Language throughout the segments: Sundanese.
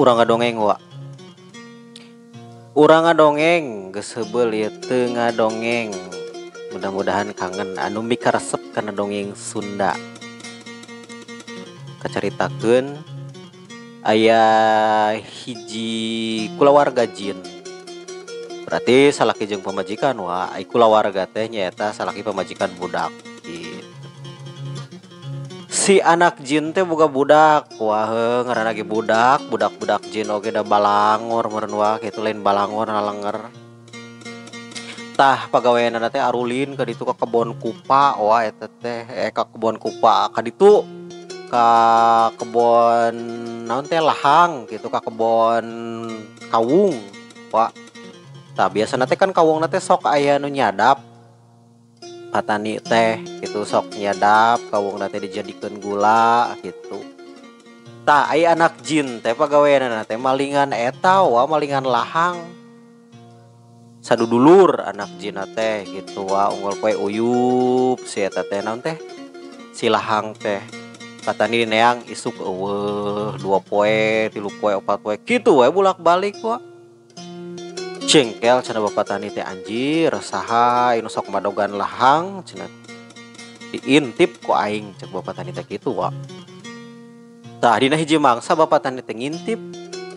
Urang ngadongeng wa. Urang ngadongeng geus heubeul ieu teu ngadongeng. Mudah-mudahan kangen anu mikaresep kana dongeng Sunda. Kacaritakeun aya hiji kulawarga jin. Berarti salaki jeung pamajikan wa, ai kulawarga teh nyaeta salaki pamajikan budak gitu. Si anak jin teh boga budak, wah ngaranna ge budak, budak-budak jin oge da balangor meureun wah kitu lain balangor nalenger. Tah pagaweanna teh arulin ka ditu ka kebon kupa wah eta teh ka kebon kupa ka ditu ka kebon naon teh lahang gitu ka kebon kawung wah. Tah biasana teh kan kawungna teh sok aya nu nyadap. Patani teh gitu sok nyadap kawungna teh dijadikeun gula gitu. Tah ai anak jin teh pagaweanna teh malingan eta wa malingan lahang. Sadudulur anak jin teh gitu wa unggal poe uyup si eta teh naon teh si lahang teh. Patani neang isuk eueuh 2 poe, 3 poe, 4 poe kitu we bolak-balik wa. Cengkel cenah bapak tani teh anjir saha anu sok madogan lahang cenah diintip ku aing cek bapak tani teh kitu wa. Tah dina hiji mangsa bapak tani teh ngintip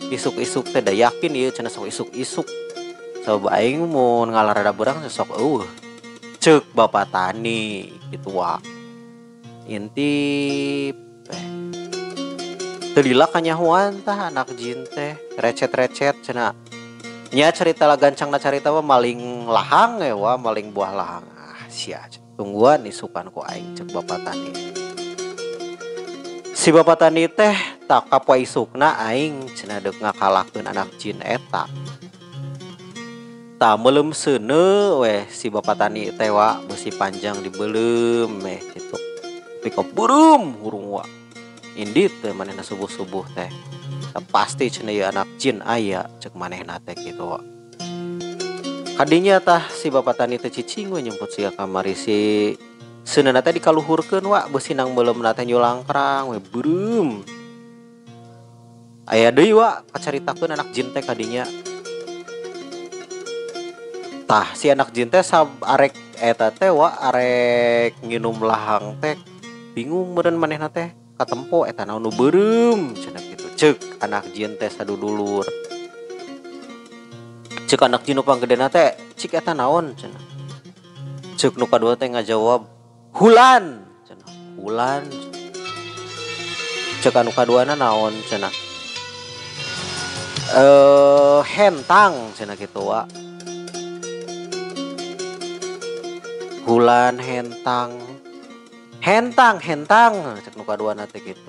isuk-isuk teh da yakin ieu cenah sok isuk-isuk sabab aing mun ngalarada beurang sok eueuh cek bapak tani kitu wa. Intip teu lila kanyahoan tah anak jin teh recet-recet cenah. Nya cerita lah gancangna carita mah maling lahang ya wah maling buah lahang. Ah sia tungguan isukan ku aing cek bapak tani. Si bapak tani teh tak kapoe isukna aing cenah deuk ngakalakeun anak jin eta. Tah meuleum seuneu weh si bapak tani teh wa beusi panjang dibeuleum meh kitu. Tapi beureum hurung wa. Indit teh manehna subuh-subuh teh. Pasti cenah ieu anak jin aya cek manehna teh kitu wa. Kadinya tah si bapak tani teh cicing we nyumput sia kamari si seuneuhna teh dikaluhurkeun wa beusi nang beuleumna teh nyulangkrang we beureum. Aya deui wa kacaritakeun anak jin teh kadinya. Tah si anak jin teh sab arek eta teh wa arek nginum lahang teh bingung meureun manehna teh katempo eta naon nu beureum cenah kitu. Cek anak jin teh sadudulur. Cek anak jin nu panggedena teh cik eta naon cenah. Cek nu kadua teh ngajawab hulan cenah. Hulan. Cek anu kaduana naon cenah. Hentang cenah kitu wa. Hulan hentang. Hentang hentang cek nu kaduana teh kitu.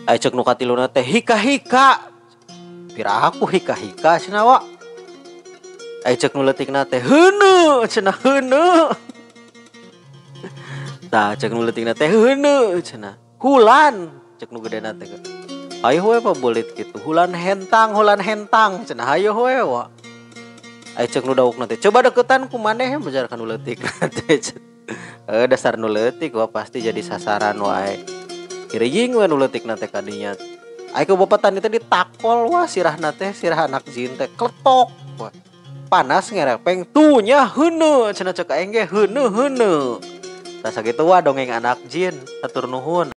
Ai cek nu katiluna teh hika-hika. Pira aku hika-hika cenah wa. Ai cek nu leutikna teh heuneu cenah heuneu. Tah cek nu leutikna teh heuneu cenah. Hulan cek nu gedena teh. Hayo we pabelit kitu. Hulan hentang cenah hayo we wa. Ai cek nu daukna teh coba deketan ku maneh bejar ka nu leutikna teh. Dasar nu leutik wa pasti jadi sasaran wae. Kirijing we nu leutikna teh kadinya. Ai ku bapak tani teh ditakol wah sirahna teh sirah anak jin teh kletok wah. Panas ngerepeng tuh nya heuneu cenah cek aing ge heuneu heuneu. Tah sakitu wah dongeng anak jin hatur nuhun.